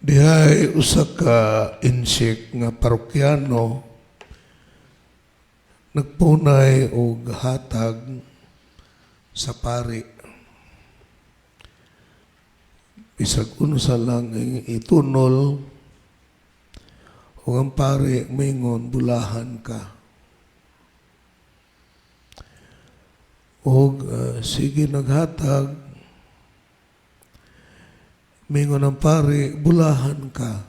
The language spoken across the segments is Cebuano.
Dihay usa ka insik nga parokyano nagpunay og hatag sa pari. Bisag unsa lang ang itunol ug ang pari mingon, "Bulahan ka." Og sige naghatag, mingon ang pari, "Bulahan ka."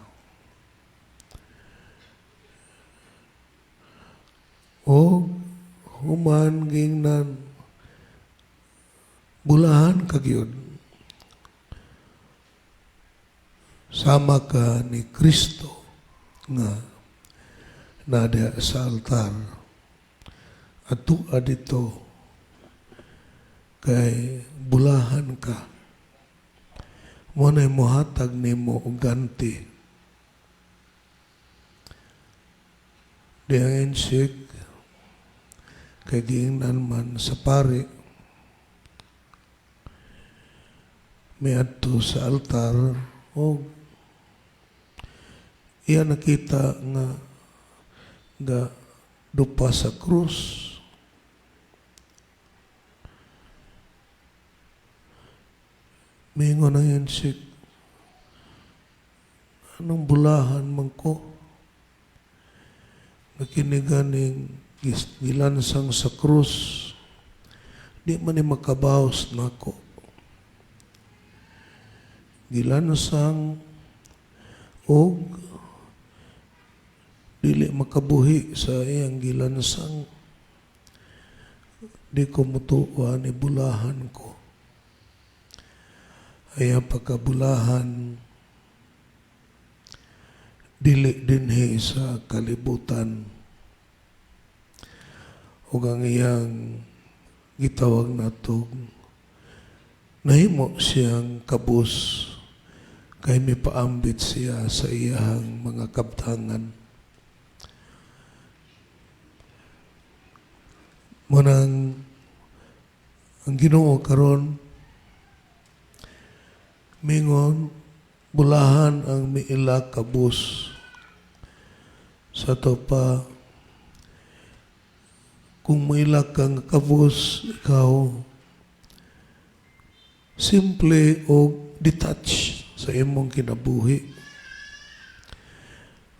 Og human gingnan, "Bulahan ka gyud. Sama ka ni Kristo nga naa sa altar. Adtoa didto kay bulahan ka. Mao na'y mohatag nimo og ganti." Di ang insik kay giingnan man sa pari, miadto sa altar og iya nakita nga ga dupa sa krus. Mingon ang insik, "Anong bulahan man ko? Nga kini ganing gilansang sa krus, di man ni makabaos nako. Gilansang og dili makabuhi sa iyang gilansang. Di ko mutuo ni bulahan ko." Ay ang pagkabulahan dili dinhi sa kalibutan. Ug ang iyang gitawag natog nahimo siyang kabus kay mipaambit siya sa iyang mga kabtangan. Munang ang Ginoo karon mingon, bulahan ang miila kabus. Sa ato pa, kung maila kang kabus, ikaw simple o detach sa imong kinabuhi.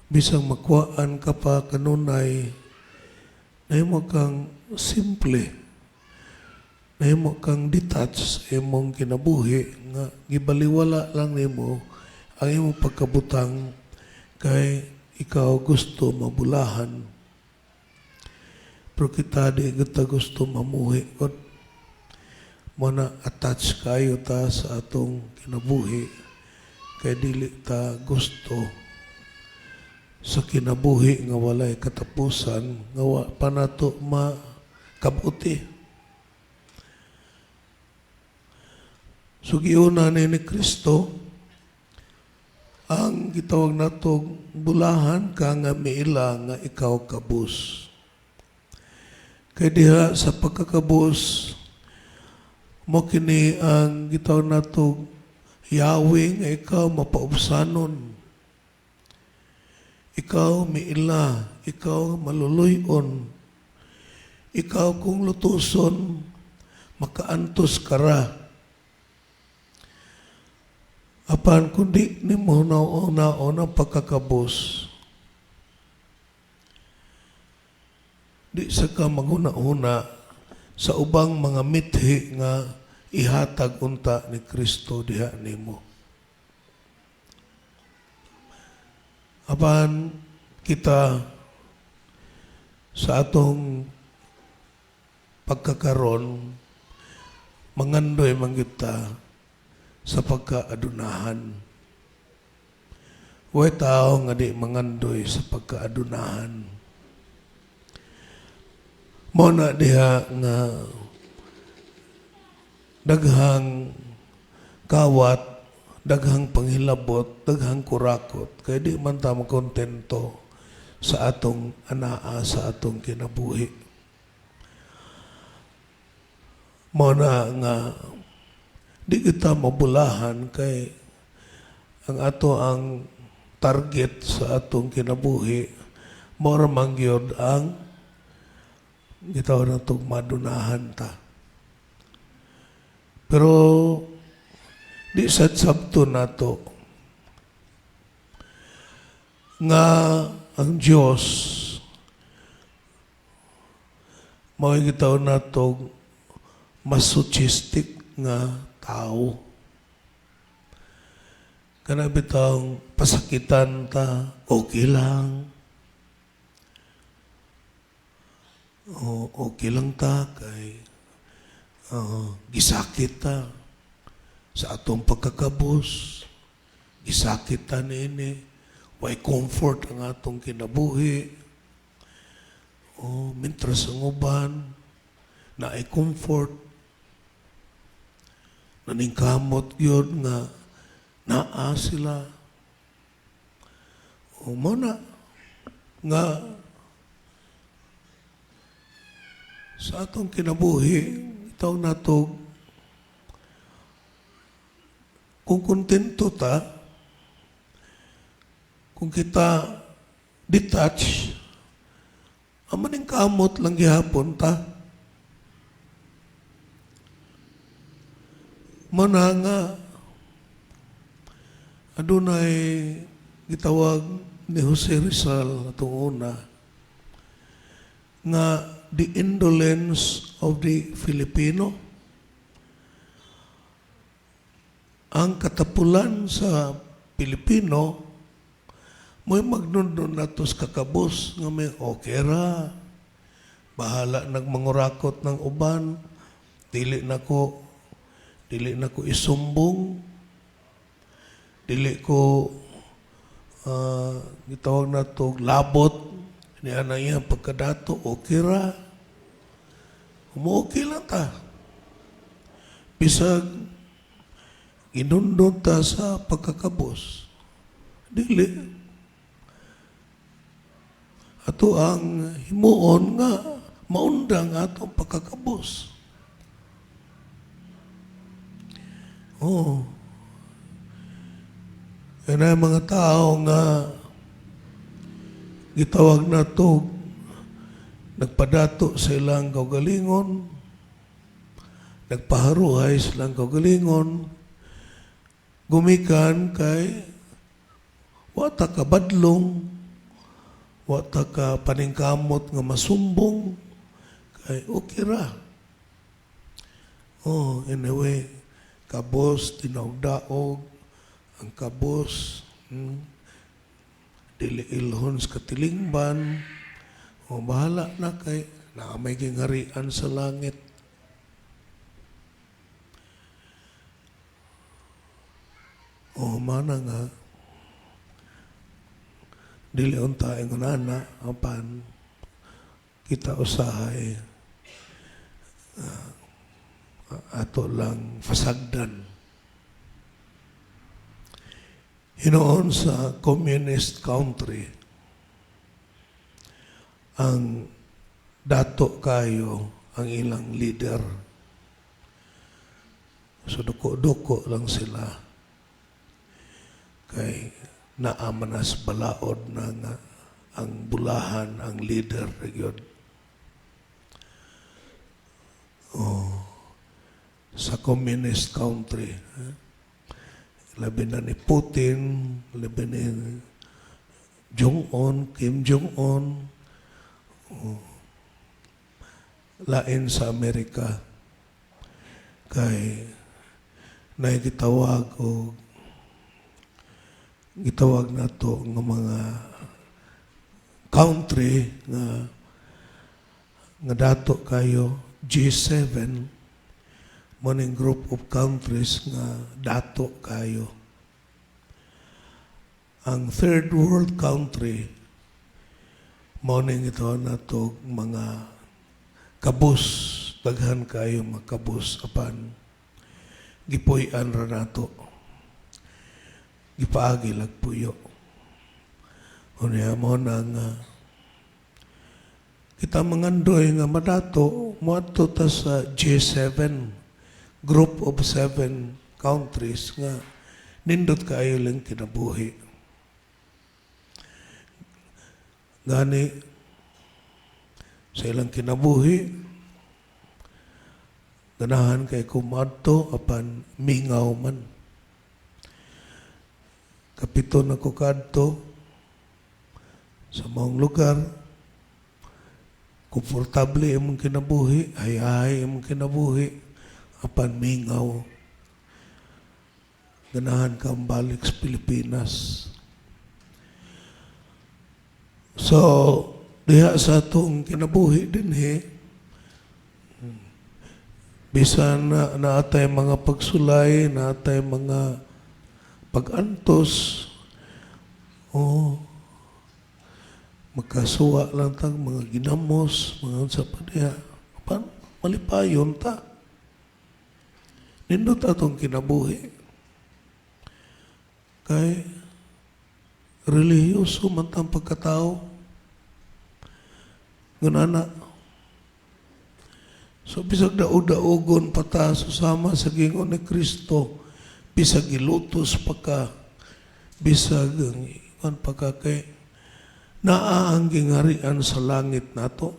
Bisang makuhaan ka pa kanunay, nahimo kang simple, nahimo kang detach sa imong kinabuhi nga gibaliwala lang nimo ang imong pagkabutang kay ikaw gusto mabulahan. Pero kita di kita gusto mamuhi. Kung mo na attach kayo ta sa atong kinabuhi kay dili ta gusto sa kinabuhi nga walay katapusan nga wa pa nato makabuti. So giuna ni Kristo ang gitawag natong bulahan ka nga miila nga ikaw kabus. Kay diha sa pagkakabus mo kini ang gitawag natong Yahweh nga ikaw mapaubsanon. Ikaw miila, ikaw maluluyon. Ikaw kung lutuson, makaantos kara. Apan kung di nimo naon ang pagkakabus, di sa ka maghuna-huna sa ubang mga mithi nga ihatag unta ni Kristo diha nimo. Apan kita sa atong pagkakaron, mangandoy man kita sa pagkaadunahan. Way tao nga di mangandoy sa pagkaadunahan. Mo na diha nga daghang kawat, daghang panghilabot, daghang kurakot, kay di man ta makontento sa atong anaa, sa atong kinabuhi. Mo na nga di kita mabulahan kay Ang ato ang target sa atong kinabuhi mao ra man gyud ang gitawag natong madunahan ta. Pero di sad sabto nato nga ang Diyos mao gitawag nato masochistic nga tao. Kana bitawng pasakitan ta, okay lang. O, okay lang ta kay gisakit ta sa atong pagkakabos. Gisakit ta niini. Way comfort ang atong kinabuhi. O, mintras ang uban, naay comfort. Naningkamot gyud nga naa sila. O mao na nga sa atong kinabuhi, itawag nato kung kontento ta, kung kita detach, ang maningkamot lang gihapon ta. Mao na nga adunay gitawag ni Jose Rizal atong una nga the indolence of the Filipino. Ang katapulan sa Pilipino mo'y magnundon nato sa kakabos nga may okay ra. Bahala nagmangurakot ng uban, dili na ko isumbong, dili ko gitawag nato labot niya na iyang pagkadato, okay ra. Okay lang ta. Bisag inundon ta sa pagkakabos. Dili. Ato ang himuon nga maundang atong pagkakabos. Oh. Yan ay mga tao nga gitawag na to nagpadato sa ilang kaugalingon, nagpaharuhay sa ilang kaugalingon, gumikan kay wata ka badlong, wata ka paningkamot nga masumbong, kay okay ra. Oh, anyway, kabos, tinaog-daog, ang kabos, dili ilhon sa katilingban, o bahala na kay naa may gingharian sa langit. O mana nga dili unta ingon ana apan kita usahay ato lang fasagdan. Hinoon sa communist country, ang dato kayo ang ilang leader. So duko-duko lang sila. Kay naamanas balaod na nga ang bulahan ang leader gyud. Oh, sa communist country. Eh? Labi na ni Putin, labi ni Jong-un, Kim Jong-un, oh, lain sa Amerika. Kay naigitawag o gitawag nato nga mga country nga nga dato kayo G7, morning group of countries nga dato kayo. Ang third world country, morning ito nato mga kabus, daghan kayo mga kabus apan gipuy-an ra nato. Gipaagi lag puyo. Unya mo na nga kita mangandoy nga madato moadto ta sa G7, group of seven countries nga Nindot kaayo lang kinabuhi. Gani sa ilang kinabuhi, ganahan kay kumadto apan mingaw man. Kapito na ko kadto sa maong lugar, komportable imong kinabuhi, hay-hay imong kinabuhi, apan mingaw. Ganahan ka balik sa Pilipinas. So, diha sa atong kinabuhi dinhi, bisan na naatay mga pagsulay, naatay mga pag-antos, oh, magkasuwa lang tag mga ginamos, mga unsa pa diha. Apan, malipayon ta. Nindot atong kinabuhi. Kay relihiyoso man tang pagkatao. Ngunana. So bisag daog-daogon pa ta susama sa gingon ni Kristo, bisag gilutos pa ka, bisag ang iwan pa ka, kay naa ang gingharian sa langit nato.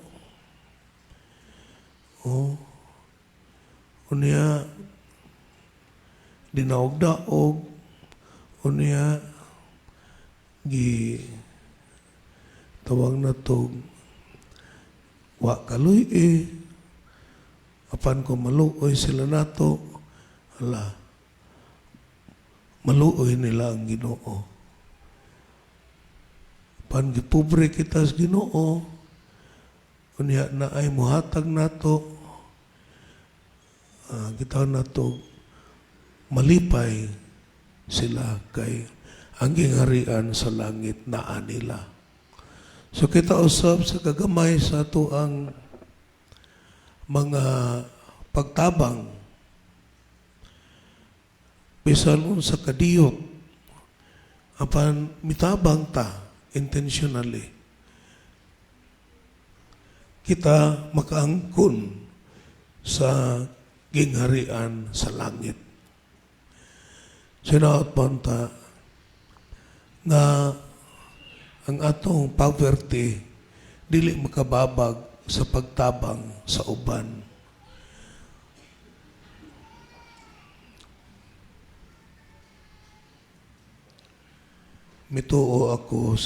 Oh. Unya dinaog-daog, unya gi tawag na to wa kaluy eh, apan kung maluoy sila nato, ala, maluoy nila ang Ginoo. Apan gipobre kita sa Ginoo, unya na ay muhatag nato, kita nato malipay sila kay ang gingharian sa langit naa nila. So kita usab sa kagamay sa ato ang mga pagtabang, bisan unsa kadiyot, apan mitabang ta intentionally, kita makaangkon sa gingharian sa langit. Sinaot pa nga ang atong poverty dili makababag sa pagtabang sa uban. Mituo ako sa